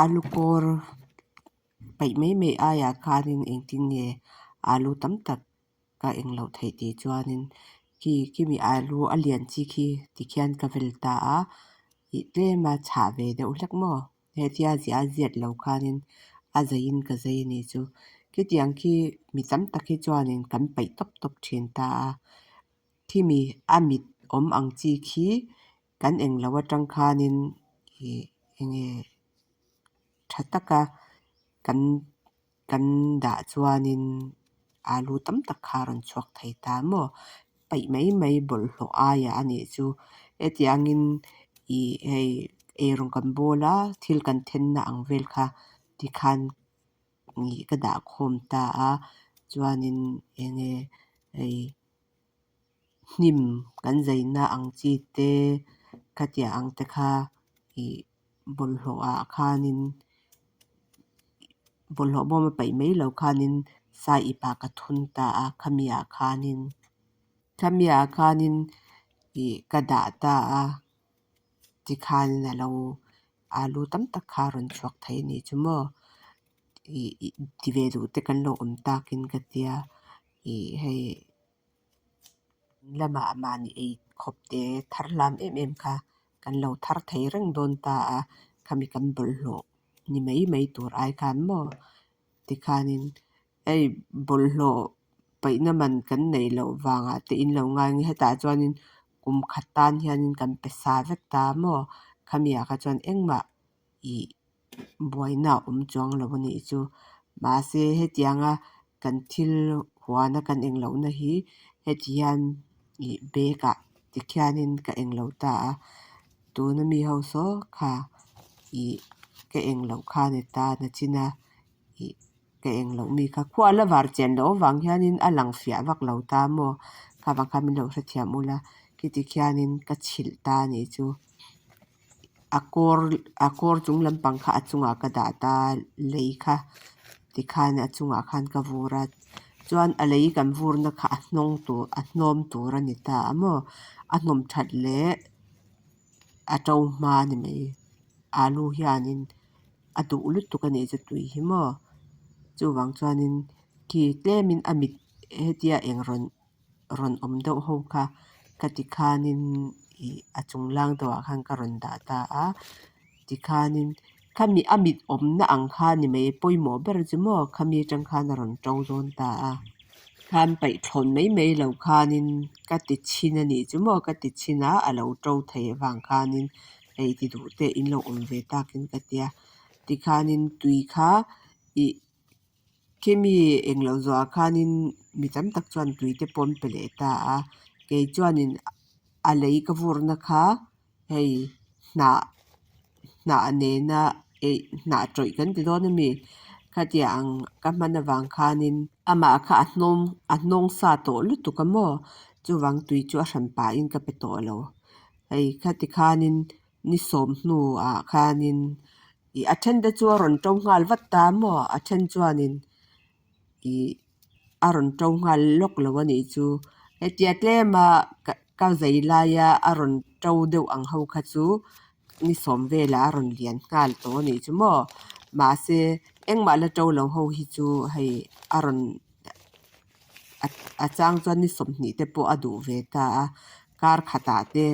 Alu kawr paih mai mai aiah khanin engtin nge alu tam tak ka englo theih tih chuanin khi khimi alu a lian chi khi tikhian ka vel ta a ih tlem a chhah ve deuh hlek maw hetia ziah a ziat lo khanin a zeiin ka zei a nih chu khitiang khi mi tam tak hi chuanin kan paih tawp tawp thin ta a khimi a mit awm ang chi khi kan englo atang khanin ih enge tha taka kan kan dah chuanin alu tam tak kha a rawn chhuak thei ta maw paih mai mai bawlhhlawh aiah a nih chu hetiangin ih hei eirawng kan bawl a thil kan thenna ang vel kha tikhan ih ka dah khawm ta a chuanin enge hei hnim kan zaina ang chi te khatiang ang te kha ih bawlhhlawh ah khanin bawlhhlawh bawm a paih mai lo khanin saiip ah ka thun ta a khami ah khanin khami ah khanin ih ka dah ta a tikhanin alo alu tam tak kha a rawn chhuak thei a nih chu maw ih ti ve duh te kan lo awm takin ka tia ih hei lamah mahni ei khawp te thar hlam em em kha kan lo thar thei reng dawn ta a khami kan bawlhhlawh ni mai mai tur ai khan maw tikhanin hei bawlhhlawh paihna man kan neih loh vangah te in lo ngai ang hetah chuanin kum khat tan hianin kan pe sa vek ta maw khami ah kha chuan engmah ih buaina a awm chuang lo a nih chu mahse hetianga kan thil huana kan englohna hi heti hian ih bag ah tikhianin ka englo ta a tuna mi ho saw kha ih ka engloh kha a ni ta nachin a ih ka engloh mi kha khua la var chian loh avang hianin a lang fiah vak lo ta maw kha vang khan min lo hrethiam ula khiti khianin ka chhilh ta a nih chu. A kawr a kawr chung lampang kha a chungah ka dah ta lei kha tikhan a chungah khan ka vur a chuan a lei kan vurna kha a hnawng tur a hnawm tur a ni ta a maw a hnawm that leh a to hma a ni mai alu hianin a duh lutuk a nih chu tui hi maw chuvang chuanin khi tlemin a mit hetia eng rawn rawn awm deuh ho kha ka tikhanin ih a chung lang deuhah khan ka rawn dah ta a tikhanin khami a mit awmna ang kha ni mai pawimawh ber chu maw khami atang khan a rawn to dawn ta a khan paih thlawn mai mai lo khanin ka ti chhin a nih chu maw ka ti chhin a a lo to thei avang khanin hei ti duh te in lo awm ve takin ka tia tikhanin tui kha ih Khimi englo zawhah khanin mi tam tak chuan tui te pawh an pe leh ta a, kei chuanin a lei ka vurna kha hei hnah hnah nena eih hnah tawih kan ti dawn ami khatia ang ka hman avang khanin amah kha a hnawm a hnawng sa tawh lutuk a maw chuvang tui chu a hran pahin ka pe tawh lo hei khati khanin ni sawm hnuah khanin Ih a then te chu a rawn to nghal vat ta maw a then chuanin ih a rawn to nghal lawk lo a nih chu hetia tlema ka zai laia a rawn to deuh ang ho kha chu ni sawm velah a rawn lian nghal tawh a nih chu maw mahse engmah la to lo ho hi chu hei a rawn a chang chuan ni sawmhnih te pawh a duh ve ta a kar khatah te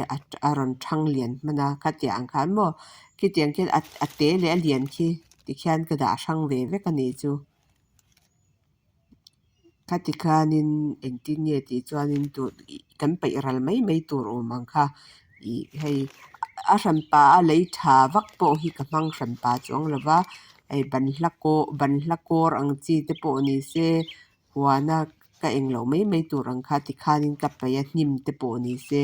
a rawn thang lian hman a khatiang ang khan maw khitiang khian a te leh a lian khi tikhian ka dah hrang ve vek a nih chu khati khanin engtin nge tih chuanin tur kan peih ral mai mai tur awm ang kha ih hei a hranpa a lei tha vak pawh hi ka hmang hranpa chuang lo va hei banhla kaw banhla kawr ang chi te pawh ni se huana ka englo mai mai tur ang kha tikhanin ka paih a hnim te pawh ni se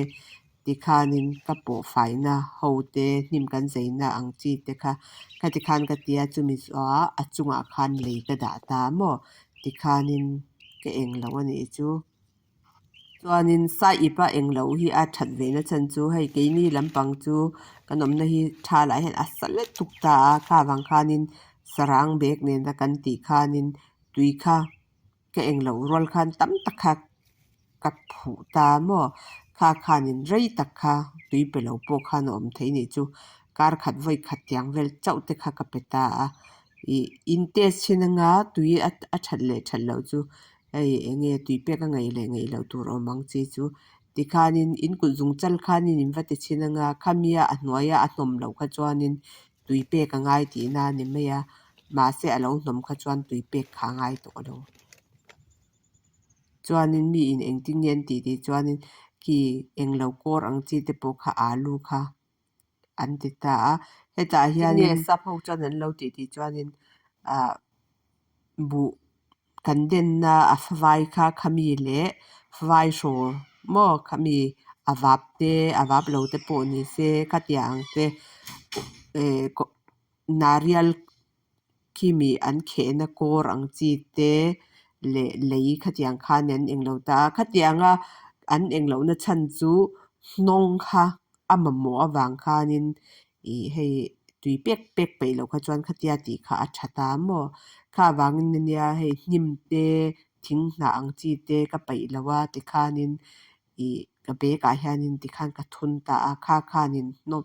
tikhanin ka pawh faina ho te hnim kan zaina ang chi te kha khati khan ka tia chumi zawhah a chungah khan lei ka dah ta maw tikhanin ka englo a nih chu. Chuanin saiip a englo hi a that ve na chhan chu hei keini lampang chu kan awmna hi tha lah hian a sa lutuk ta a kha vang khanin sarang bag nena kan tih khanin tui kha ka englo rual khan tam tak kha ka phuh ta maw kha khanin rei tak kha tui pe lo pawh khan a awm thei nih chu. Kar khat vawi khat tiang vel chauh te kha ka pe ta a. Ih in test thin anga tui a that leh that loh chu hei eng nge tui pek a ngaih leh ngaih loh tur awm ang chi chu tikhanin in kut zung chal khanin in va ti chhin anga khamia a hnuaia a hnawm loh kha chuanin tui pek a ngai tihna a ni mai a mahse a lo hnawm kha chuan tui pek kha a ngai tawh lo. Chuanin mi in engtin nge an tih tih chuanin khi englo kawr ang chi te pawh kha alu kha an ti ta a hetah hianin sap ho chuan an lo tih tih chuanin ah buh kan denna a favai kha khami leh favai hraw maw khami a vap te a vap lo te pawh ni se khatiang ang te eh narial khimi an khehna kawr ang chi te leh lei khatiang khan an englo ta a khatianga an englohna chhan chu hnawng kha a mamawh avang khanin ih hei tui pek pek peih loh kha chuan khatia tih kha a tha ta maw kha vangin ania hei hnim te thing hnah ang chi te ka peih lo a tikhanin ih ka bag ah hianin tikhan ka thun ta a kha khanin hnawm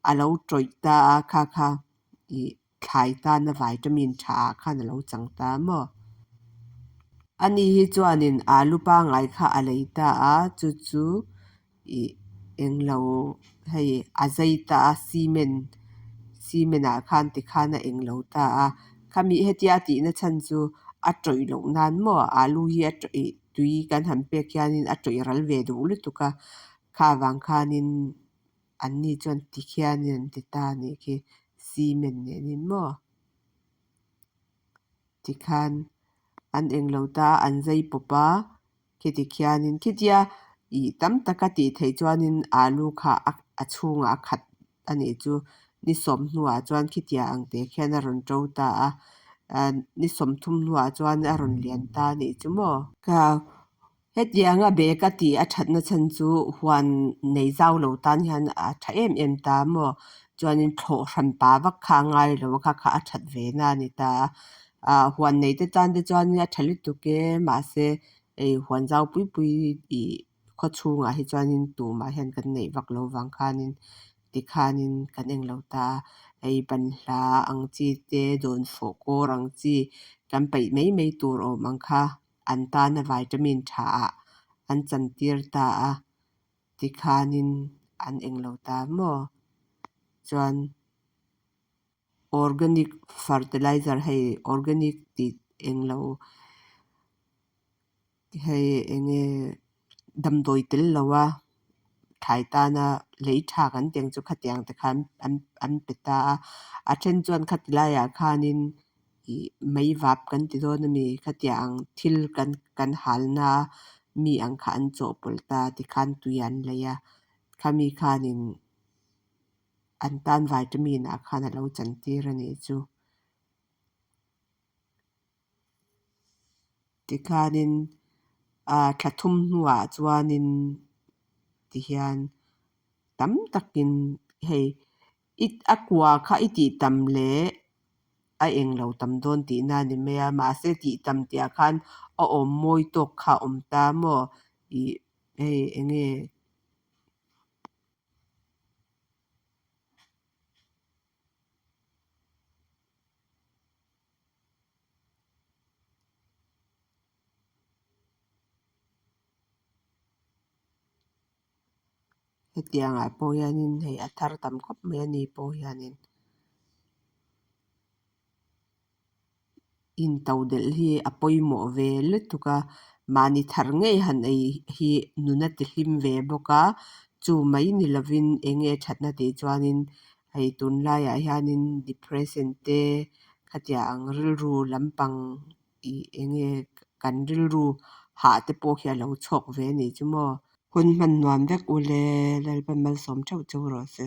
a lo tawih ta a kha kha ih thlai tana vitamin tha ah khan a lo chang ta maw. Ani hi chuanin alu pangngai kha a lei ta a chu chu ih englo hei a zai ta a cement cement ah khan tikhan a englo ta a khami hetia a tihna chhan chu a tawih loh nan maw alu hi a tawih tui kan han pek hianin a tawih ral ve duh lutuk a kha vang khanin anni chuan tikhianin an ti ta a nih khi cement nen in maw tikhan an englo ta a an zai pawp a khiti khianin khitia ih tam taka tih theih chuanin alu kha a chhungah a khat a nih chu ni sawm hnuah chuan khitiang ang te khian a rawn to ta a ni sawmthum hnuah chuan a rawn lian ta a nih chu maw. Ka Hetianga bag a tih a thatna chhan chu huan nei zau lo tan hian a tha em em ta maw? Chuanin thlawh hran pa vak kha a ngai lo a kha kha a that ve na a ni ta a. Ah huan nei te tan te chuan a tha lutuk e mahse hei huan zau pui pui ih khaw chhungah hi chuanin tumah hian kan neih vak lo vang khanin tikhanin kan englo ta a. Hei banhla ang chi te dawnfawh kawr ang chi kan paih mai mai tur awm ang kha. An tana vitamin tha ah an chantir ta a, tikhanin an englo ta maw? Chuan organic fertilizer hei organic tih englo hei enge damdawi tel lo a thlai tana lei tha kan tih ang chu khatiang te khan an an pe ta a, a then chuan khati laiah khanin ih mei vap kan ti dawn a mi khatiang ang thil kan kan halna mi ang kha an chawhpawlh ta tikhan tui an lei a khami khanin an tan vitamin ah khan a lo chantir a nih chu. Tikhanin ah thla thum hnuah chuanin tihian tam takin hei i a kua kha i tih tam leh a englo tam dawn tihna a ni mai a mahse tih tam tihah khan a awm mawi tawk kha a awm ta maw ih hei eng nge. Hetiangah pawh hianin hei a thar tam khawp mai a ni pawh hianin intodelh hi a pawimawh ve lutuk a mahni thar ngei han ei hi nun a ti hlim ve bawk a chu mai ni lovin eng nge thatna tih chuanin hei tunlaiah hianin depression te khatiang ang rilru lampang ih eng nge kan rilru hah te pawh hi a lo chhuak ve a nih chu maw. Hun hman nuam vek u le, Lalpa malsawm theuh cheu rawh se.